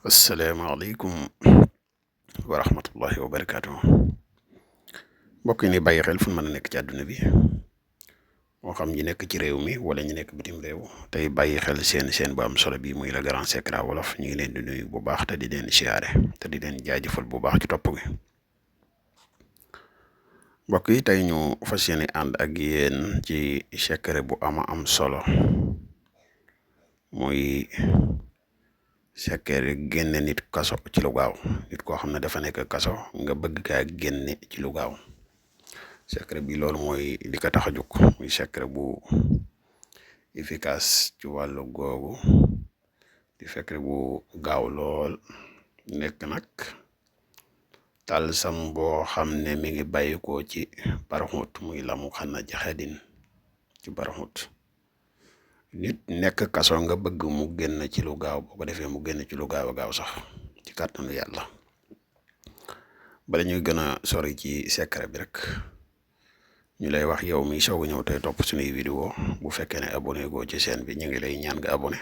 asalaamaaleykum wa rahmatullahi wa barakaatu. mbokk yi ni bàyyi xel fu mën a nekk ci àdduna bi moo xam ñi nekk ci réew mi wala ñi nekk bitim réew tey bàyyi xel seen bu am solo bi muy Le Grand Secret Wolof ñu ngi leen di nuyu bu baax te di leen siyaare te di leen jaajëfal bu baax ci topp gi. mbokk yi tey ñu fas yéene ànd ak yéen ci secret bu am solo muy secret génne nit kaso ci lu gaaw. nit koo xam ne dafa nekk kaso nga bëgg kaa génne ci lu gaaw. secret bi loolu mooy li ko tax a jóg muy secret bu efficace ci wàllu googu di secret bu gaaw lool nekk nag talsam boo xam ne mi ngi bàyyikoo ci barxut muy lamu xana jaxadin ci barxut. nit nekk kaso nga bëgg mu génn ci lu gaaw boo ko defee mu génn ci lu gaaw a gaaw sax ci kàttanu yàlla. bala ñuy gën a sori ci secret bi rek ñu lay wax yow mi soog a ñëw tey topp suñuy vidéo bu fekkee ne abonné goo ci chaîne bi ñu ngi lay ñaan nga abonné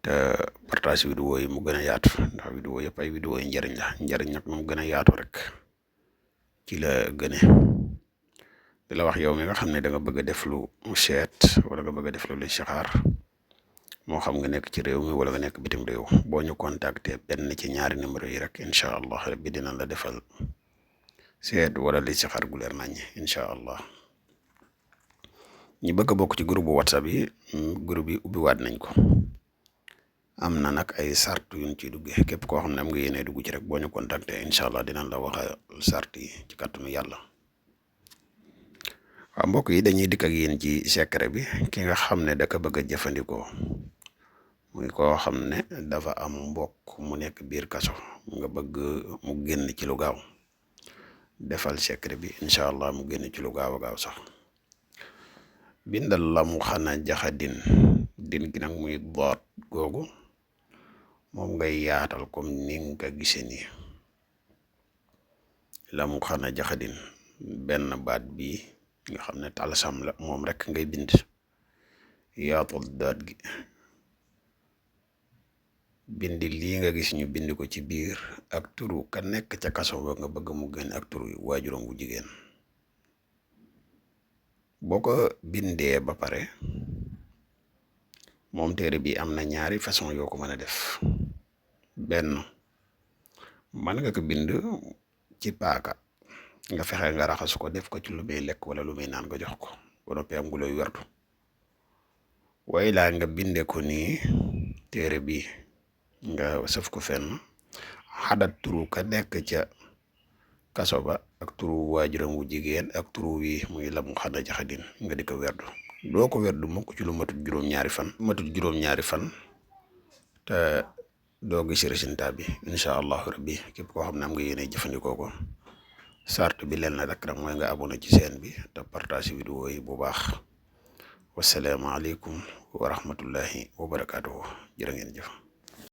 te partage vidéo yi mu gën a yaatu ndax vidéo yëpp ay vidéo yi njëriñ la njëriñ nag mu gën a yaatu rek ci la gëne. di la wax yow mi nga xam ne da nga bëgg a def lu seet wala nga bëgg a def lu listixaar moo xam nga nekk ci réew mi wala nga nekk bitim réew boo ñu contacter benn ci ñaari numéro yi rek incha allah rabbi dina la defal seet wala listixaar gu leer nañ incha allah. ñi bëgg a bokk ci groupe whatsapp yi groupe yi ubbiwaat nañ ko am na nag ay sart yuñ ciy duggee képp koo xam ne am nga yéene dugg ci rek boo ñu contacter incha allah dinañ la wax sart yi ci kàttanu yàlla. waaw mbokk yi dañuy dikk ak yéen ci secret bi ki nga xam ne da ko bëgg a jëfandikoo muy koo xam ne dafa am mbokk mu nekk biir kaso nga bëgg mu génn ci lu gaaw defal secret bi incha allah mu génn ci lu gaaw a gaaw sax. bindal lamu xana jaxadin din gi nag muy boot googu moom ngay yaatal comme ni nga ko gisee nii lamu xana jaxadin benn baat bi nga xam ne talsam la moom rek ngay bind yaatal daat gi bindi lii nga gis ñu bind ko ci biir ak turu ka nekk ca kaso ba nga bëgg mu génn ak turu waajuram bu jigéen. boo ko bindee ba pare moom téere bi am na ñaari façon yoo ko mën a def. benn mën nga ko bind ci paaka nga fexe nga raxas ko def ko ci lu muy lekk wala lu muy naan nga jox ko ba noppi am gu lay wertu waaye laa nga binde ko nii téere bi nga sëf ko fenn xadat turu ka nekk ca kaso ba ak turu waajuram wu jigéen ak turu wi muy lamu xana jaxadin nga di ko werdu. doo ko werdu mukk ci lu matul juróom-ñaari fan te doo gis résultat bi incha allahu rabbi. képp koo xam ne am nga yéene jëfandikoo ko sart bi leen na rek mooy nga abonné ci chaîne bi te partage vidéo yi bu baax. wasalaamaaleykum wa rahmatullahi wa barakaatuhu. jërë ngeen jëf.